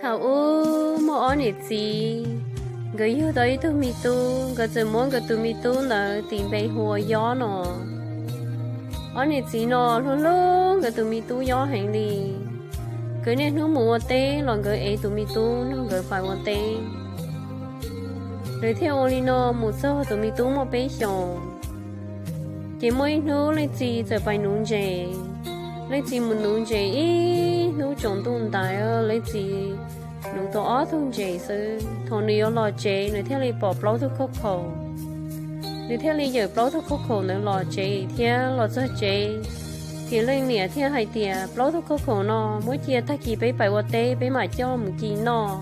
Thaum ub muaj ob niam txiv, nkawd yug tau ib tug me tub, nkawd txawm muab nkawd tus me tub ntawd tis npe hu ua Yob no. Ob niam txiv no hlub hlub nkawd tus me tub Yob heev li. Nkawd niaj hnub mus ua teb los nkawd ev tus me tub nrog nkawd pais ua teb. Lawv thiaj ua li no mus txog tus me tub muaj peb xyoos. Ces muaj ib hnub leej txiv txawm pais nuv ntses. Leej txiv mus nuv ntses ib hnub tsaus ntuj ntais, leej txiv nuv tau ob tug ntses xwb. Thaum nws yuav los tsev, nws thiaj li pom plaub tug khauj khaum. Nws thiaj li yawm plaub tug khauj khaum ntawd los tsev thiab los txog tsev, ces leej niam thiaj hais tias, Plaub tug khauj khaum no muab cia, tag kis peb pais ua teb peb mam coj mus ci noj.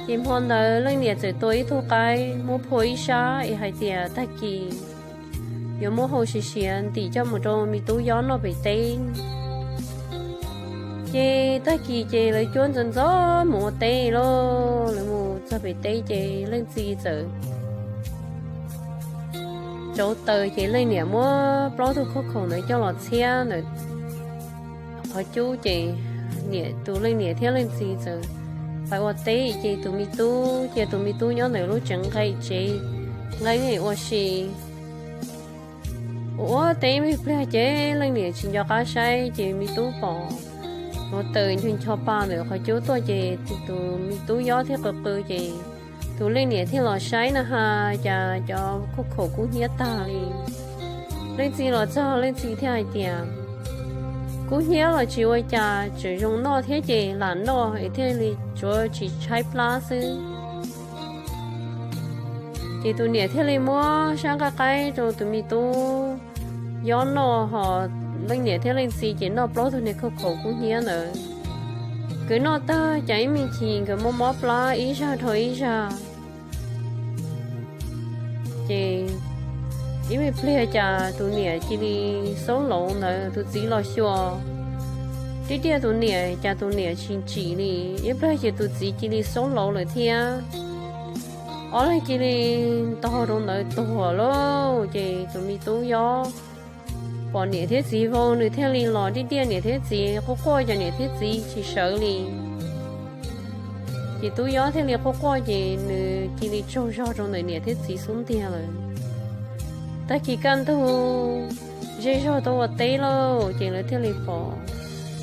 Ces hmo ntawd leej niam txawm tua ib tug qaib muab phua ib sab es hais tias tag kis yuav muab hau siav siav ntim coj mus rau me tub Yob noj pem teb. Ces tag kis ces lawv cuab ntxov ntxov mus ua teb lauj. Lawv mus txog pem teb ces leej txiv txawm rauv taws, ces leej niam muab plaub tug khauj khaum ntawd coj los txhiab ntawm qhov cub. Ces niam, tus leej niam thiab leej txiv txawm pais ua teb, ces tus me tub, cia tus me tub nyob ntawm lub tsev nqaij, tsev nqaij ua si. Ua ua teb me pliag ces leej niam tsis nco qab saib, ces me tub pom hluav taws ncho ncho pa ntawm qhov cub tuaj, ces tus me tub Yob thiaj qw qw, ces tus leej niam thiaj los saib na has, cas cov khauj khaum kub hnyiab tag li. Leej txiv los txog, leej txiv thiaj hais tias, Kub hnyiab los tsis ua cas, tseem zoo noj thiab ces lam noj es thiaj li tsuav tsis tshaib plab xwb. Ces tus niam thiaj li muab sab nqaij qaib rau tus me tub Yob noj, ho leej niam thiab leej txiv ces noj plaub tug niag khauj khaum kub hnyiab ntawd. Nkawd noj tag, cas ib me chim nkawd mob mob plab ib zag dhau ib zag. Ces ib me pliag cas tus niam cia li xaub lauv ntawd, tus txiv los xyuas, tib tiaj tus niam cas tus niam tsis tsim li. Ib pliag ces tus txiv cia li xaub lauv lawm thiab. Ob leeg cia li ntaug rau ntawd tuag lauj. Ces tus me tub Yob pom niam thiab txiv vau, nws thiaj li los tib tiaj niam thiab txiv, quaj quaj cas niam thiab txiv tsis sawv li. Ces tub Yob thiaj li quaj quaj, ces nws cia li tsaug zog rau ntawm niam thiab txiv xub ntiag lawm. Tag kis kaj ntug, zej zog tuaj ua teb lauj, ces lawv thiaj li pom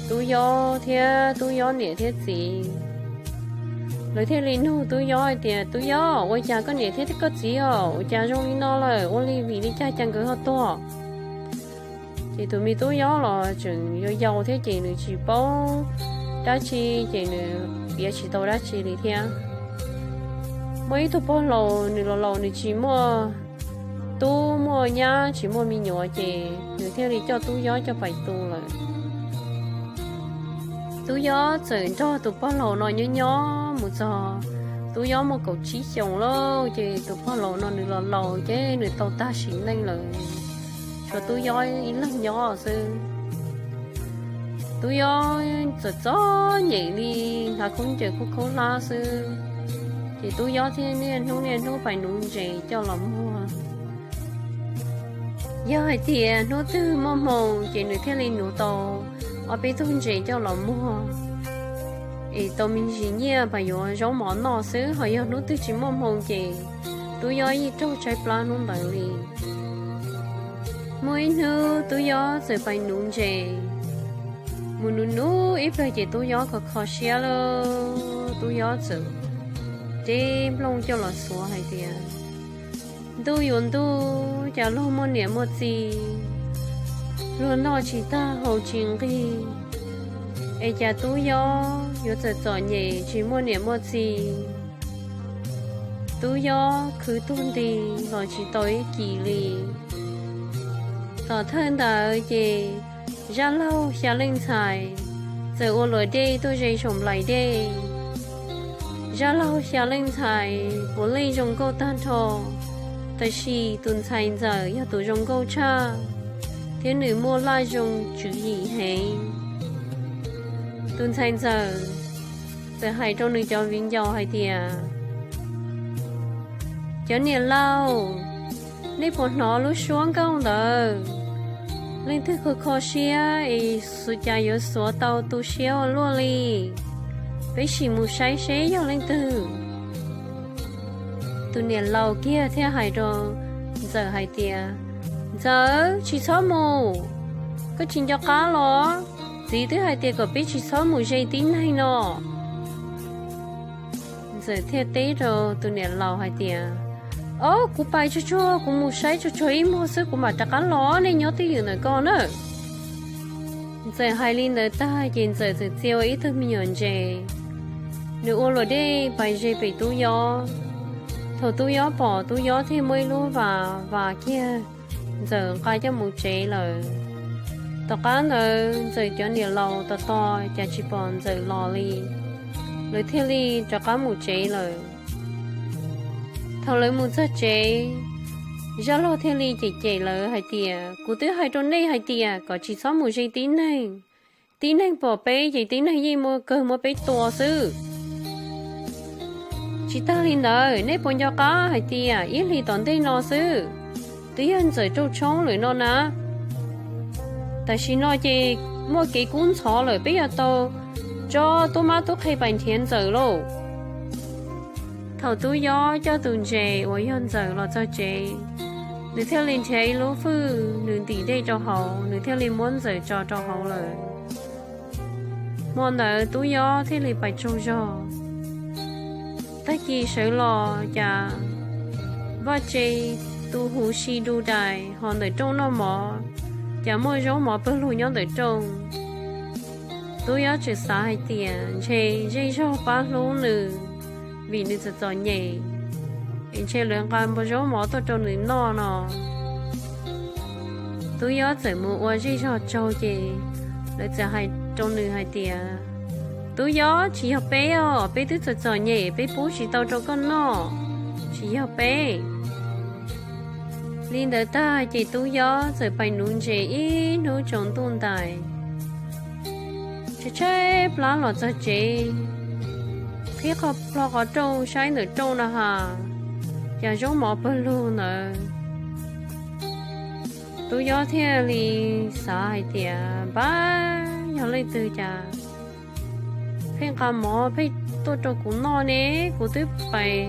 tub Yob thiab tub Yob niam thiab txiv. Lawv thiaj li nug tub Yob hais tias, Tub Yob, ua cas koj niam thiab koj txiv os, ua cas zoo li no lawm, ua li vim li cas cas nkawd ho tuag? Ces tus me tub Yob los tseem yau yau thiab ces nws tsis paub dab tsi, ces nws piav tsis tau dab tsi li thiab. Muaj ib tug pog laus, nws los laus nws tsis muaj tub muaj nyab, tsis muaj me nyuam, ces nws thiaj li coj tub Yob coj pais tu lawm. Tub Yob txawm nrog tus pog laus no nyob nyob mus txog tub Yob muaj kaum tsib xyoos lauj, ces tus pog laus no nws los laus ces nws tau tag sim neej lawm, tshuav tub Yob ib leeg nyob xwb. Tub Yob txom txom nyem li, hnav khaub ncaws khaub khaub hlab xwb. Ces tub Yob thiaj niaj hnub niaj hnub pais nuv ntses coj los muag. Yog hais tias hnub twg muaj hmoo ces nws thiaj li nuv tau ob peb tug ntses coj los muag es tau me ntsis nyiaj pab yuav zaub mov noj xwb, ho yog hnub twg tsis muaj hmoo ces tub Yob yeej raug tshaib plab hnub ntawd li. Muaj ib hnub tub Yob txawm pais nuv ntses, mus nuv nuv ib pliag ces tub Yob kho kho siab lawm, tub Yob txawm deb nplooj coj los xuav hais tias, Ntuj yuav ntuj, cas luag muaj niam muaj txiv, luag noj tsis tag haus tsis nqig, es cas tub Yob yuav txawm txom nyem tsis muaj niam muaj txiv? Tub Yob khwv tuag nti los tsis tau ib kis li. Tom thawj ntawd ces Zaj Laug xya leej ntxhais txawm ua luam dej tuaj ze saum nplaim dej. Zaj Laug xya leej ntxhais puav leej zoo nkauj tag nrho, tab sis tus ntxhais ntxawm yog tus zoo nkauj tshaj, thiab nws muaj laj zoo tswv yim heev. Tus ntxhais ntxawm txawm hais rau nws cov viv ncaus hais tias, Cov niam laus, nej puas hnov lub suab nkauj ntawd? Leej twg kho kho siab es cas yuav xuav tau tu siab ua luaj li? peb sim mus saib seb yog leej twg. Tus niam laus kiag thiaj hais rau Ntxawm hais tias, Ntxawm, tsis txhob mus, koj tsis nco qab los? Txiv twb hais tias kom peb tsis txhob mus ze tib neeg no. Ntxawm thiaj teb rau tus niam laus hais tias, Ob, kuv pais tsuag tsuag, kuv mus saib tsuag tsuag ib muag xwb kuv mam rov qab los, nej nyob twj ywm ntawm ko na. Ntxawm hais li ntawd tag ces Ntxawm txawm txia ua ib tug me nyuam ntses, nws ua luam dej pais ze pem Tub Yob. Thaum Tub Yob pom, Tub Yob thiaj muab ib lub vas vas kiag Ntxawm nqa coj mus tsev lawm. Tom qab ntawd Ntxawm cov niam laus tos tos cas tsis pom Ntxawm los li, lawv thiaj li rov qab mus tsev lawm. Thaum lawv mus txog tsev, Zaj Laug thiaj li cem cem lawv hais tias, Kuv twb hais rau nej hais tias kom tsis txhob mus ze tib neeg. Tib neeg pom peb ces tib neeg yeej muab kawg muab peb tua xwb. Tsis tag li ntawd, nej puas nco qab hais tias ib hlis tom ntej no xwb, twb yog Ntxawm raug tshoob lawm no na. Tam sim no ces muaj kev kub ntxhov lawm, peb yuav tau tso tub mab tub qhe pais nrhiav Ntxawm lauj. Thaum Tub Yob coj tus ntses uas yog Ntxawm los txog tsev, nws thiaj li nrhiav ib lub fwj, nws ntim dej rau hauv, nws thiaj li muab Ntxawm tso rau hauv lawm. Hmo ntawd Tub Yob thiaj li pais tsaug zog. Tag kis sawv los cas vaj tse tu huv si du dais, ho ntawm rooj noj mov cas muaj zaub mov pawg lug nyob ntawm rooj. Tub Yob tseem xav hais tias ntshe zej zog pab hlub nws, vim nws txom txom nyem, es ntshe lawv nqa npua zaub mov tuaj rau nws noj no. Tub Yob txawm mus ua zej zog tsaug ces lawv txawm hais rau nws hais tias, Tub Yob, tsis yog peb os, peb twb txom txom nyem, peb pub tsis tau rau koj noj, tsis yog peb. Li ntawd tag ces Tub Yob txawm pais nuv ntses ib hnub tsaus ntuj ntais, tshaib tshaib plab los txog tsev, qhib qhov plo qhov rooj saib ntawm rooj na has, cas zaub mov pawg lug ntawd. Tub Yob thiaj li xav hais tias, Npab, yog leej twg cas pheej nqa mov pheej tuaj rau kuv noj ne? Kuv twb pais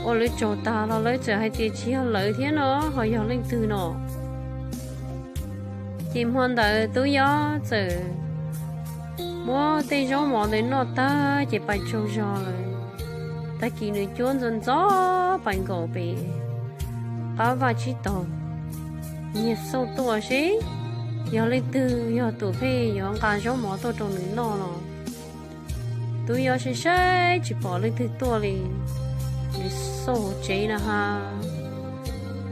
ua lawv tsaug tas los lawv txawm hais tias tsis yog lawv thiab no, ho yog leej twg no? Ces hmo ntawd Tub Yob txawm muab tej zaub mov ntawd noj tag ces pais tsaug zog lawm. Tag kis nws cuab ntxov ntxov pais nkaum pem qab vaj tsib taug, nyiag xauj tuaj seb yog leej twg yog tus pheej yuav nqa zaub mov tuaj rau nws noj los. Tub Yob saib saib tsis pom leej twg tuaj li, nws xauj hauv tsev na has,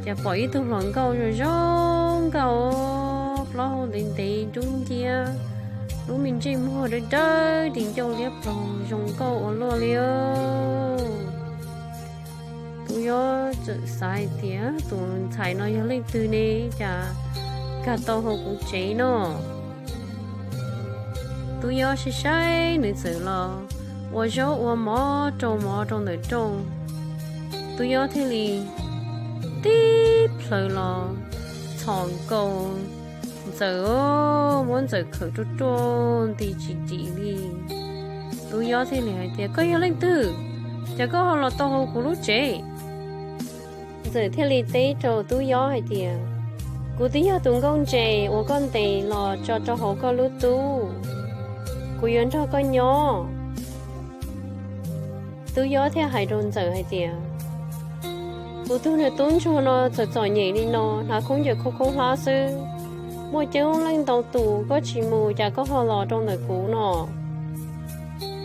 cas pom ib tug hluas nkauj zoo zoo nkauj, plaub hau ntev ntev dub nciab, lub me ntsej muag dawb dawb di ncauj liab ploog zoo nkauj ua luaj li. Tub Yob txawm xav hais tias, Tus ntxhais no yog leej twg ne, cas nkag tau hauv kuv tsev no? Tub Yob saib saib nws txawm los ua zaub ua mov rau mov rau ntawm rooj. Tub Yob thiaj li tib plhaws los txhos nkaus Ntxawm, muab Ntxawm khawm ruaj ruaj nti tsis dim li. Tub Yob thiaj li hais tias, Koj yog leej twg? Cas koj ho los tau hauv kuv lub tsev? Ntxawm thiaj li teb rau Tub Yob hais tias, Kuv twb yog tus nkauj ntses uas koj ntes los tso rau hauv koj lub tub, kuv yuav nrog koj nyob. Tub Yob thiaj hais rau Ntxawm hais tias, Kuv tus niag tub ntsuag no txawm txom nyem li no, hnav khaub ncaws khaub khaub hlab xwb, muaj coob leej ntau tus, koj tsis mus cas koj ho los rau ntawm kuv no?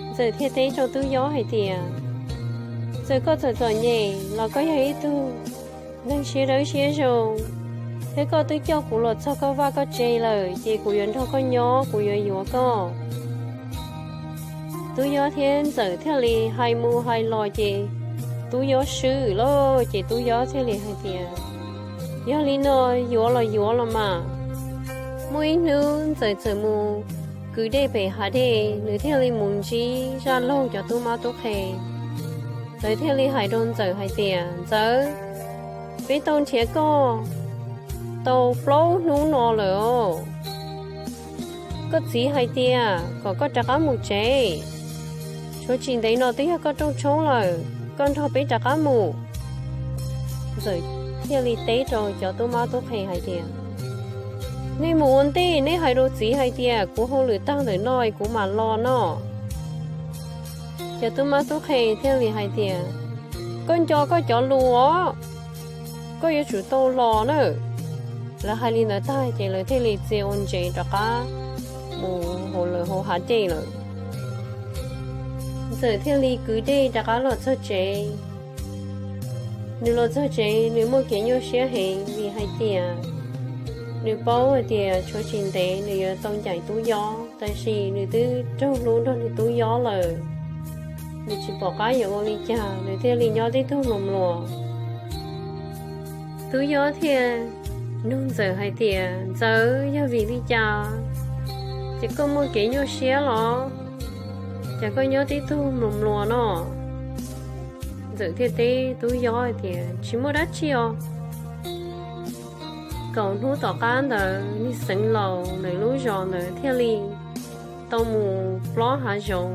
Ntxawm thiaj teb rau Tub Yob hais tias, Txawm koj txawm txom nyem los koj yog ib tug neeg siab dawb siab zoo, thiab koj twb coj kuv los txog koj vaj koj tsev lawm, ces kuv yuav nrog koj nyob, kuv yuav yuav koj. Tub Yob thiab Ntxawm thiaj li hais mus hais los ces Tub Yob swb lawm, ces Tub Yob thiaj li hais tias, Yog li no, yuav los yuav los mas. Muaj ib hnub Ntxawm txawm mus kwv dej pem hav dej, nws thiaj li mus ntsib Zaj Laug cov tub mab tub qhe. Lawv thiaj li hais rau Ntxawm hais tias, Ntxawm, peb tau nrhiav koj tau plaub hnub no lawm. Koj txiv hais tias kom koj rov qab mus tsev, Tshuav tsis ntev no twb yog koj rooj tshoob lawm, koj nrog peb rov qab mus. Ntxawm thiaj li teb rau cov tub mab tub qhe hais tias, Nej mus ua ntej, neb hais rau txiv hais tias kuv hauj lwm tag ntawm no kuv mam los no. Cov tub mab tub qhe thiaj li hais tias, Koj nco koj cov lus os, koj yuav tsum tau los na. Lawv hais li ntawd tag ces lawv thiaj li txia ua ntsev rov qab mus hauv lawv hauv hav dej lawm. Ntxawm thiaj li kwv dej rov qab los txog tsev. Nws los txog tsev nws muaj kev nyuaj siab heev vim hais tias nws paub hais tias tshuav tsis ntev nws yuav tau ncaim tub yob, tab sis nws twb raug hlub nrog nws tub yob lawm. Nws tsis pom qab yuav ua li cas, nws thiaj li nyob tib tug mluas mluas. Tub yob thiaj nug Ntxawm hais tias, Ntxawm, yog vim li cas ces koj muaj kev nyuaj siab los? Cas koj nyob tib tug mluas mluas no? Ntxawm thiaj teb tub yob hais tias, Tsis muaj dab tsi os. Kaum hnub tom qab ntawd niag Xeev Laus lawv lub zos ntawd thiaj li tau mus plob hav zoov.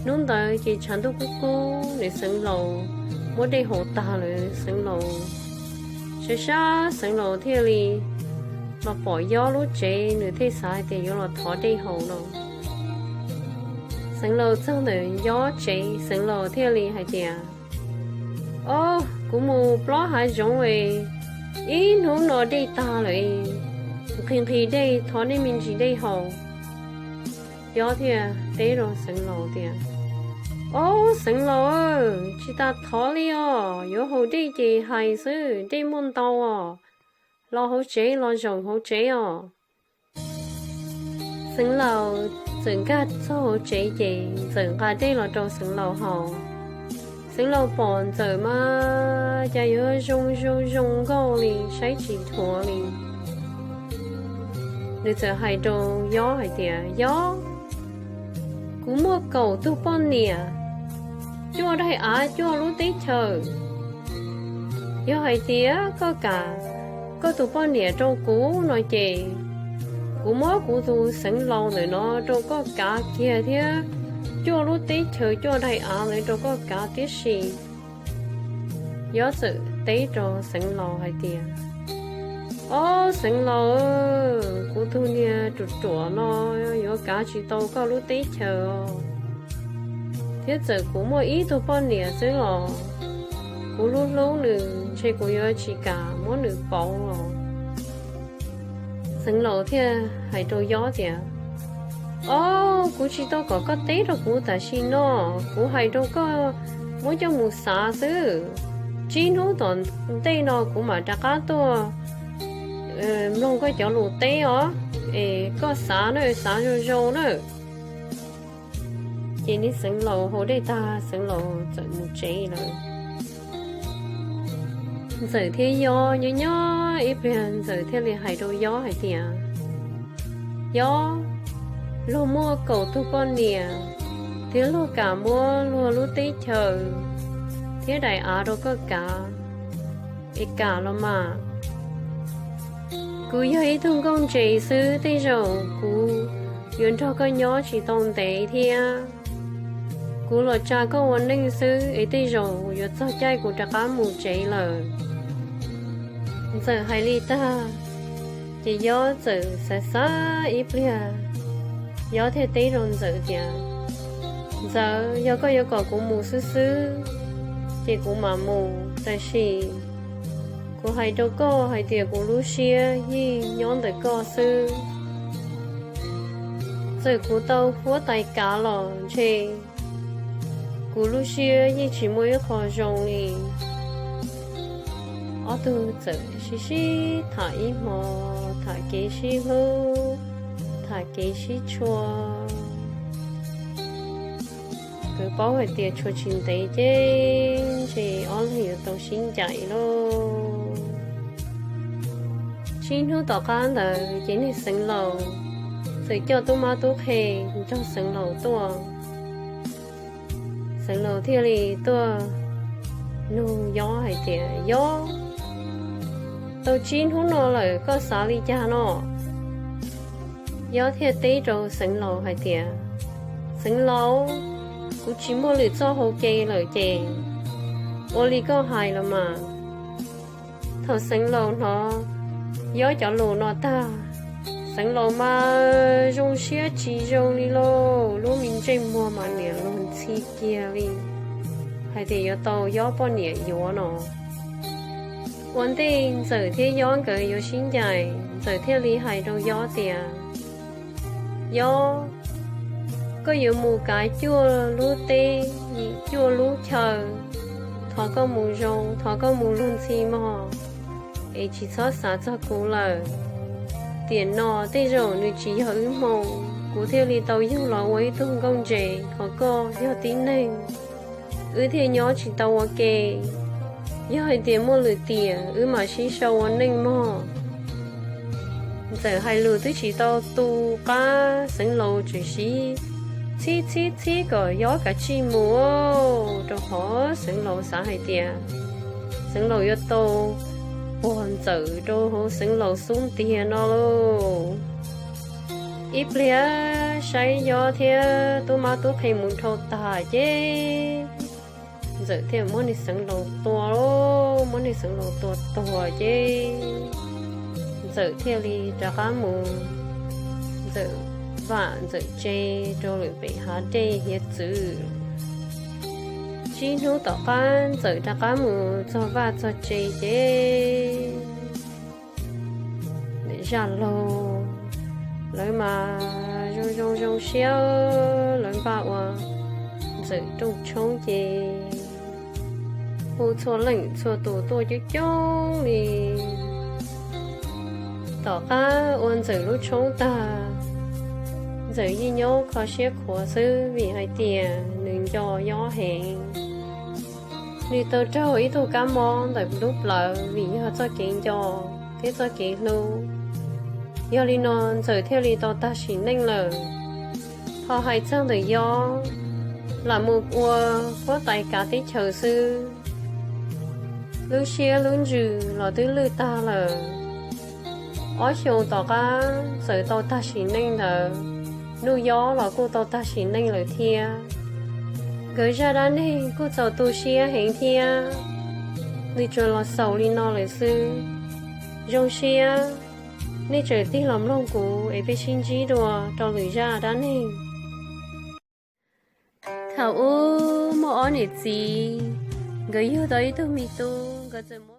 Hnub ntawd ces tshav ntuj kub kub, niag Xeev Laus muab dej haus tag lawm, Xeev Laus saib saib, Xeev Laus thiaj li los pom Yob lub tsev, nws thiaj xav hais tias yuav los thov dej haus no. Xeev Laus txog ntawm Yob tsev, Xeev Laus thiaj li hais tias, Ob, kuv mus plob hav zoov es ib hnub no dej tag lawm, nqhis nqhis dej, thov nej me ntsis dej haus. Yob thiaj teb rau Xeev Laus tias, Ob, Xeev Laus, tsis tas thov li os, yuav haus dej ces hais xwb, dej muaj ntau os, los hauv tsev, los zaum hauv tsev os. Xeev Laus txawm nkag txog hauv tsev ces Ntxawm nqa dej los rau Xeev Laus haus. Xeev Laus pom Ntxawm mas cas yuav zoo zoo zoo nkauj li, saib tsis dhuav li. Nws txawm hais rau Yob hais tias, Yob, kuv muaj kaum tug poj niam, cuaj daim av cuaj lub teb chaws. Yog hais tias koj kam koj tus poj niam rau kuv no ces kuv muab kuv tus Xeev Laus ntawm no rau koj kav kiag thiab, cuaj lub teb chaws cuaj daim av ntawd rau koj kav tib si. Yob txawm teb rau Xeev Laus hais tias, Ob, Xeev Laus, kuv tus niag ruam ruam no yuav kav tsis tau koj lub teb chaws os, thiab txawm kuv muaj ib tug poj niam xwb los kuv hlub hlub nws, ntshe kuv yuav tsis kam muab nws pauv los. Xeev Laus thiaj hais rau Yob tias, Ob, kuv tsis tau kom koj teb rau kuv tam sim no, kuv hais rau koj muab coj mus xav xwb. Tsib hnub tom ntej no kuv mam rov qab tuaj mloog koj cov lus teb os, es koj xav na, xav zoo zoo na. Ces niag Xeev Laus haus dej tag, Xeev Laus txawm mus tsev lawm. Ntxawm thiab Yob nyob nyob ib pliag, Ntxawm thiaj li hais rau Yob hais tias, Yob, luag muaj kaum tug poj niam thiab luag kam muab luag lub teb chaws thiab daim av rau koj kav, es kam los mas. Kuv yog ib tug nkauj ntses xwb, tej zaum kuv yuav nrog koj nyob tsis tau ntev thiab. Kuv los tsa koj ua neej xwb es tej zaum yuav txog caij kuv rov qab mus tsev lawm. Ntxawm hais li tag, ces Yob txawm xav xav ib pliag, Yob thiaj teb rau Ntxawm tias, Ntxawm, yog koj yuav kom kuv mus xwb xwb ces kuv mam mus, tab sis kuv hais rau koj hais tias kuv lub siab yeej nyob ntawm koj xwb. Txawm kuv tau huab tais kav los ntshe kuv lub siab yeej tsis muaj ib qho zoo li. Ob tug txawm sib sib tham ib hmo, tham kev sib hlub, tham kev sib tshua. Kuv paub hais tias tshuav tsis ntev ces ntshe ob leeg yuav tau sib ncaim lauj. Tsib hnub tom qab ntawd ces niag Xeev Laus txawm coj tub mab tub qhe nrog Xeev Laus tuaj. Xeev Laus thiaj li tuaj nug Yob hais tias, Yob, tau tsib hnub no lawm koj xav li cas no? Yob thiaj teb rau Xeev Laus hais tias, Xeev Laus, kuv tsis muaj lwm txoj hau ke lawm ces ua li koj hais los mas. Thaum Xeev Laus hnov Yob cov lus no tag, Xeev Laus mas zoo siab tsis zoo li lauj, lub me ntsej muag mas niam luag ntxhi kiag li hais tias yuav tau Yob poj niam yuav no. Ua ntej Ntxawm thiab Yob nkawd yuav sib ncaim, Ntxawm thiaj li hais rau Yob tias, Yob, koj yuav mus kav cuaj lub teb, cuaj lub chaw, thov koj mus zoo, thov koj mus luag ntxhi mog, es tsis txhob xav txog kuv lawm. Tiam no tej zaum nws tsis yog wb hmoo, kuv thiaj li tau yug los ua ib tug nkauj ntse, ho koj yog tib neeg, wb thiaj nyob tsis tau ua ke. Yog hais tias muaj lwm tiam wb mam sib sau ua neej mog. Ntxawm hais lus twb tsis tau tu qab Xeev Laus tseem sib txhib txhib txhib kom Yob kav tsij mus, rau qhov Xeev Laus xav hais tias Xeev Laus yuav tau puag Ntxawm rau hauv Xeev Laus xub ntiag no lauj. Ib pliag saib Yob thiab tub mab tub qhe mus dhau tag ces Ntxawm thiaj muab niag Xeev Laus tua, muab niag Xeev Laus tua tuag ces Ntxawm thiaj li rov qab mus, Ntxawm vam Ntxawm tse rau lawm pem hav dej hiav txwv. Tsib hnub tom qab Ntxawm rov qab mus txog vaj txog tse ces zaj laug lawv mas zoo zoo zoo siab, lawv npaj ua Ntxawm rooj tshoob ces hu txhua leej txhua tus tuaj coob coob li. Tom qab ua Ntxawm lub tshoob tag, Ntxawm yeej nyob kho siab khuav xwb vim hais tias nws nco Yob heev. Nws tau raug ib tug kab mob ntawm lub plawv vim yog txoj kev nco thiab txoj kev hlub. Yog li no Ntxawm thiaj li tau tag sim neej lawm. Ho hais txog ntawm Yob, lam mus ua huab tais kav teb chaws xwb, lub siab lub ntsws los twb lwj tag lawm. Ob xyoos tom qab Ntxawm tau tag sim neej ntawd, Nuj Yob los kuj tau tag sim neej lawm thiab. Nkawd zaj dab neeg kuj txaus tu siab heev thiab. Nws tsuas los xaus li no lawm xwb. Zoo siab nej tseem tig los mloog kuv es peb sib ntsib dua rau lwm zaj dab neeg. Thaum ub muaj ob niam txiv, nkawd yug tau ib tug me tub, nkawd txawm